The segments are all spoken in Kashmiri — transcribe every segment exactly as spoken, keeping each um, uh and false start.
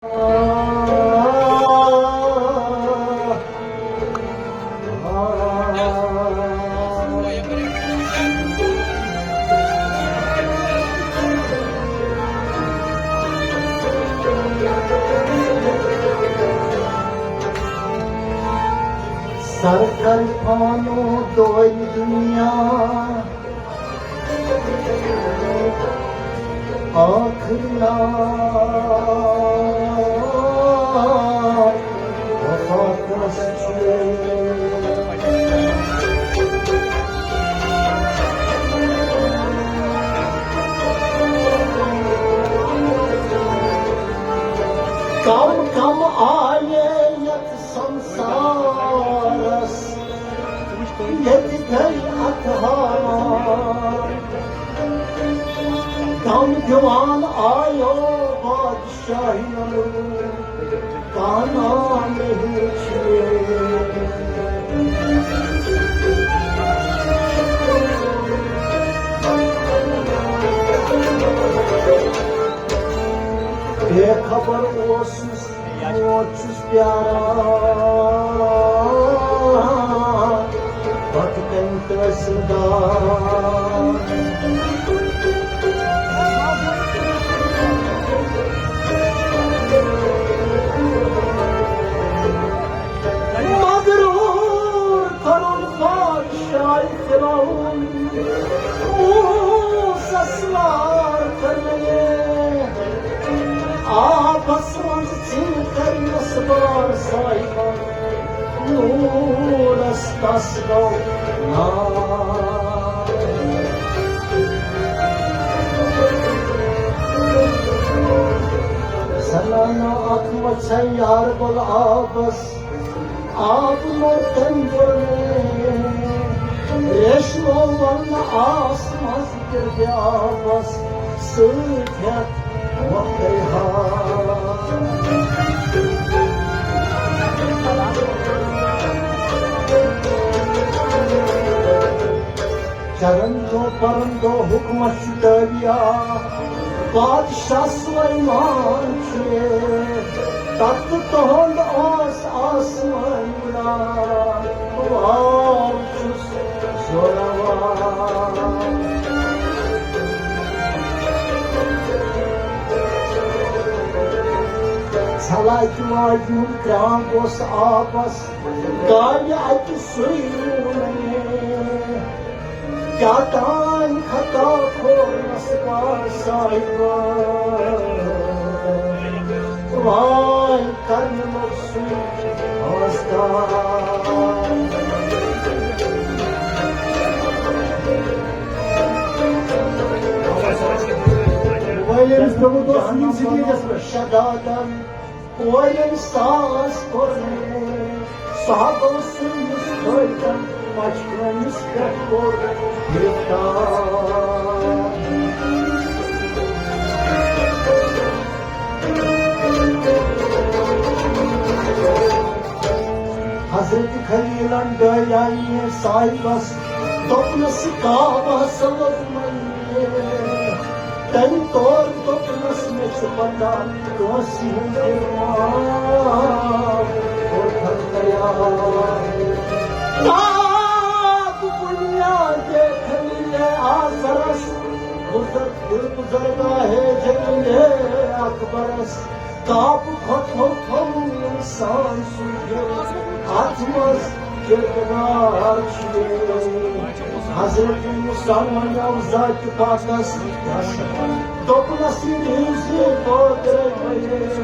سرکل پانو دوئی دنیا آخر یار وفا کس چھُ۔ کم کم آیے یتھ سمسارس ییٚتہِ گٔے اَتھوار۔ دم دِوان آیو بادشاہی نمروٗد، کانہ مےٚ ہیوٚچھ۔ بے خبر اوسُس موت چھُس پیاران، پتہٕ کَنہِ تحصیلدار۔ مغرور کَرُن بادشاہ فرعون، موسس وار کٔرمٕژ۔ آبس منٛز ژھٕنۍ کٔرمَس بار صاحبن، نوٗرس تس گوٚو نار۔ زنانہٕ اکھ مۄژھے یاربل آبس، آب لوٚگ تٔمۍ دِلہٕ۔ ریشمو ووٚن آس منٛز گِردِ آبس سۭتۍ ہٮ۪تھ وۄپھے ہار۔ چرن دو پرن دو حکمت چھُ تٲبیہ، بادشاہ سلیمان چھُ۔ تتھ تُہُنٛد اوس آسمان وُڑان، وار چھُس زورٕ وار۔ ژھلایہِ واجہِ ہُنٛد کرٛانٛگ اوس آبس، گاوِ اَتہِ سُے روٗنٕے۔ کیٛاہ تام خطا کھولنس کار صاحبہ، واے کرنہٕ لوٚگ سُے آستان۔ موبایل أمِس تھوٚومُت اوس یِم سٹیجس پٮ۪ٹھ۔ شدادن کورٮ۪ن ساس کوٚر مےٚ، سُہ ہا گوٚو سُہ یُس کٲلۍکٮ۪ن پچہِ کٲنِس پٮ۪ٹھ کوٚر گرفتار۔ حضرت خلیلن ڈٲلۍ آیہِ صاحبس، دوٚپنس، کعبس لوٚگ مےٚ۔ تٔمۍ توٚر دوٚپنس، مےٚ چھُ پتہ کٲنٛسہِ ہُنٛد دِل ماف کوٚرتھن تیار۔ تاب بُنیادِ خلیلِ آزرس، بُزرگ دِل بُزرگاہِ جلیلِ اکبرس۔ تاب کھۄتہٕ ہیوٚر تھوٚوُن اِنسان سُنٛد دِل، اَتھ منٛز کِردار چھُ۔ حضرت موسیٰ وَنیو ذاتِ پاکس، دوٚپنس، یہِ روٗزِ بٲگرٲوِتھ۔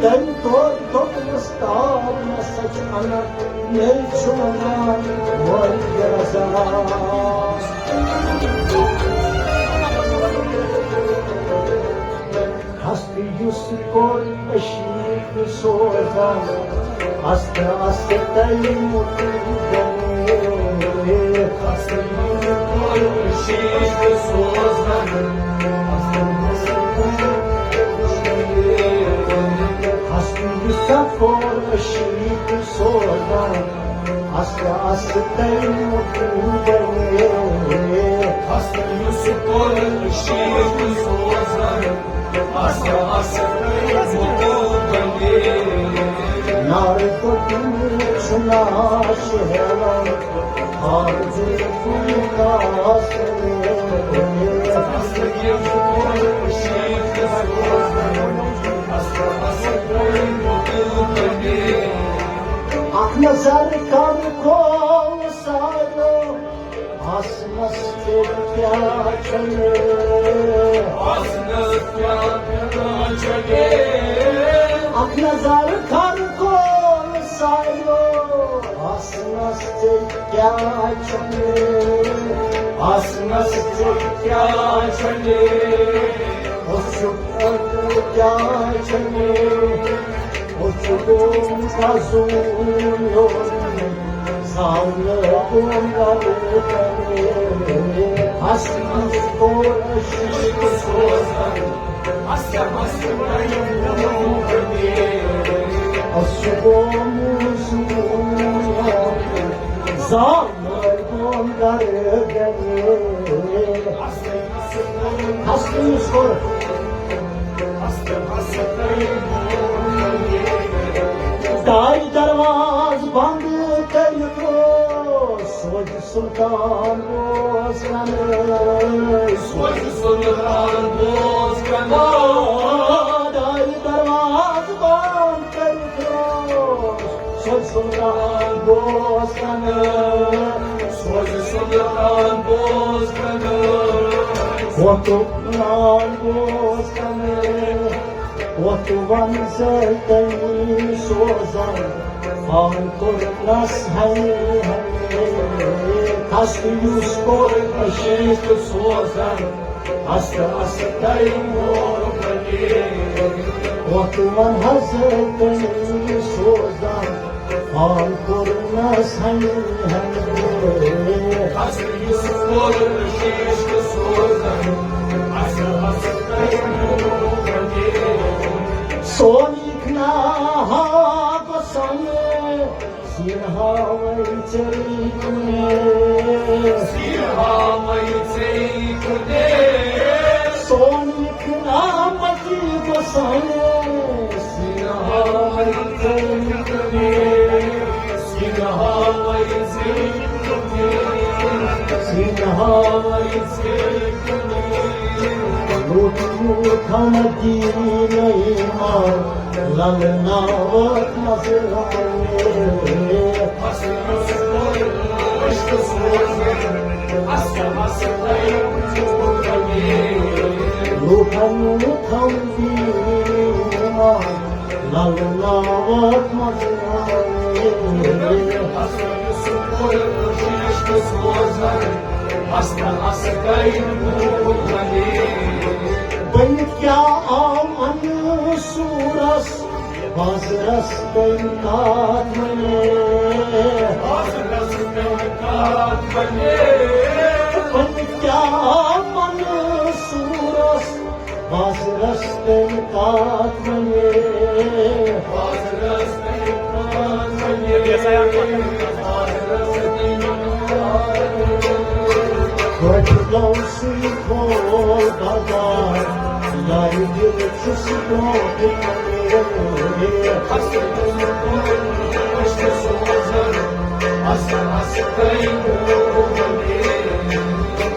تٔمۍ توٚر دوٚپنس، تاب نہ سا چھُ اَنان، مےٚ چھُ وَنان وٲلۍ رضا۔ ہستہٕ یُس کوٚر عشیٖق سوزان، استہٕ استہٕ تلہِ مُتٕلۍ گلے۔ ہستہٕ یُس کوٚر عشیٖق سوزان، استہٕ استہٕ تلہِ مُتٕلۍ گلے۔ ہستہٕ یُس کوٚر عشیٖق سوزان، اصل اصل تٔمۍ مُتُن بنے۔ اصل یُس کوٚر شیٖٹ سوزان۔ اصل اصل تٔمۍ مُتُن بنے۔ نار کوٚرمُت چھُ ناش ہٮ۪وان۔ آز کُنہِ کاسہٕ۔ اصل یُس کوٚر شیٖٹ سوزان۔ اصل اصل تٔمۍ مُتُن بنے۔ اکھ نظر کر کھول سارو، آسنس تہِ کیٛاہ چھُنہٕ؟ آسنس کیٛاہ چھُنہٕ؟ اکھ نظر کر کھول سارو، آسنس تہِ کیٛاہ چھُنہٕ؟ آسنس تہِ کیٛاہ چھُنہٕ؟ اوس چھُ کیٛاہ چھُنہٕ؟ اوس چھُ گوٚمُت زوٗن یوت، زالنہٕ گوٚم گرٕ کنہِ۔ اصل کوٚر شیٖٹ سوزان۔ اصل اصل اوس چھُ گوٚمُت زوٗن یوت، زالنہٕ گوٚم گرٕ کنہِ۔ اصل یُس کوٚر۔ دارِ دروازٕ بنٛد کٔرِتھ اوس سوزِ سُلطان بوز کنہٕ۔ سوزِ سُلطان بوز کنہٕ۔ دارِ دروازٕ بنٛد کٔرِتھ اوس سوزِ سُلطان بوز کنہٕ۔ سوزِ سُلطان بوز کنہٕ۔ وۄتھُن نان بوز کنہٕ۔ وۄتھ وَن زِ تٔمۍ سوزان، آن کوٚرنَس ہَنہِ ہَنہِ۔ کَس یُس کوٚر شیٖٹ سوزان، اَس اَس تٔمۍ ووٚن بَنے۔ وۄتھ وَن حض تٔمۍ سوزان، آن کوٚرنَس ہَنہِ ہَنہِ۔ اَس یُس کوٚر شیٖٹ سوزان، اَس اَس تٔمۍ ووٚن بَنے۔ سون یِکھ ناو سَمے، سیٖنہٕ ہاوَے ژےٚ کُنے۔ سیٖنہٕ ہاوَے ژےٚ کُنے۔ سون یِکھ ناو مَتی گۄسانے، سیٖنہٕ ہاوَے ژےٚ کُنے۔ سیٖنہٕ ہاوَے ژےٚ کُنے۔ سیٖنہٕ ہاوَے ژےٚ کُنے۔ لوٗٹھ لوٗٹھ ہم دیٖنَے مار، لَلہٕ ناوَتھ منٛز لَلہٕ۔ لوٗٹھ لوٗٹھ ہم دیٖنَے مار، لَلہٕ ناوَتھ منٛز لَلہٕ۔ بٔنِتھ کیٛاہ آو منصوٗرَس بازرَس تٔمۍ کَتھ وَنے؟ بازرَس تٔمۍ کَتھ وَنے؟ بٔنِتھ کیٛاہ آو منصوٗرَس بازرَس تٔمۍ کَتھ وَنے؟ بازرَس تٔمۍ کَتھ وَنے؟ بازرَس تٔمۍ کَتھ وَنے؟ گۄڈٕ گوٚو سُے کھول بازار، یارِ دِل چھُس برونٛٹھ کَنہِ۔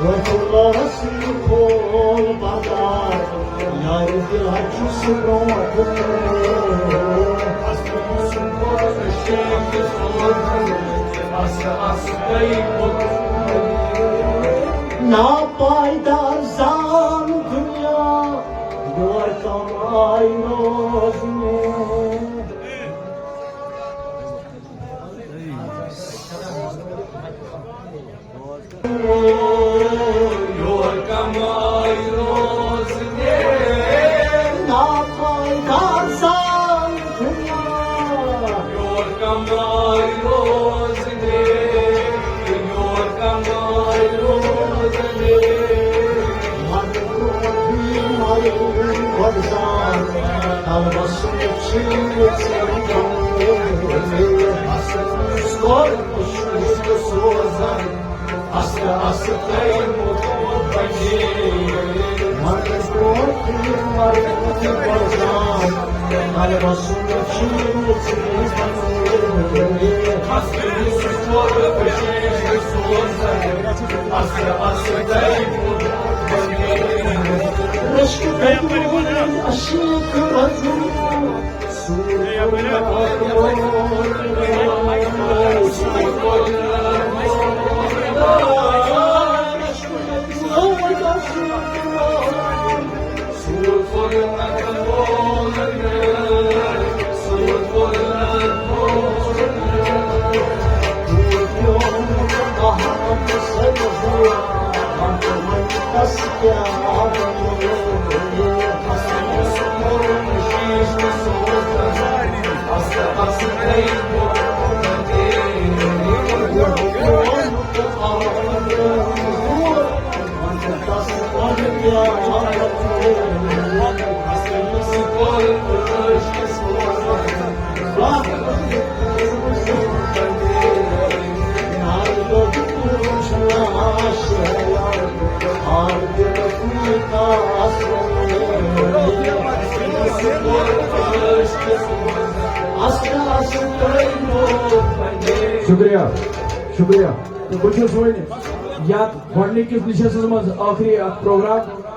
گۄڈٕ گوٚو سُے کھول بازار، یارِ دِل چھُس برونٛٹھ کَنہِ۔ ناپایدار زان دُنیا، یور کم آئی روزنہِ۔ یور کم آئی روزنہِ۔ ناپایدار زان دُنیا۔ یور کم آئی روزنہِ۔ یور کم آئی روزنہِ۔ مَرنہٕ برونٛٹھٕے مَرٕ گۄڈٕ زان، کلبس چھِ یژھان۔ آستہٕ آستہٕ تۄہہِ موٚکُر بنہِ۔ مگر برونٛٹھ یہِ مرُن پرزان، البسُن چھُ ژیٖرۍ۔ آستہٕ آستہٕ تۄہہِ موٚکُر بنہِ۔ عشق بدون عشیق مجنون۔ شکریہ، شکریہ۔ تہٕ بہٕ چھُس وۄنۍ یتھ گۄڈٕنِکِس نِشستس منٛز ٲخری اکھ پروگرام۔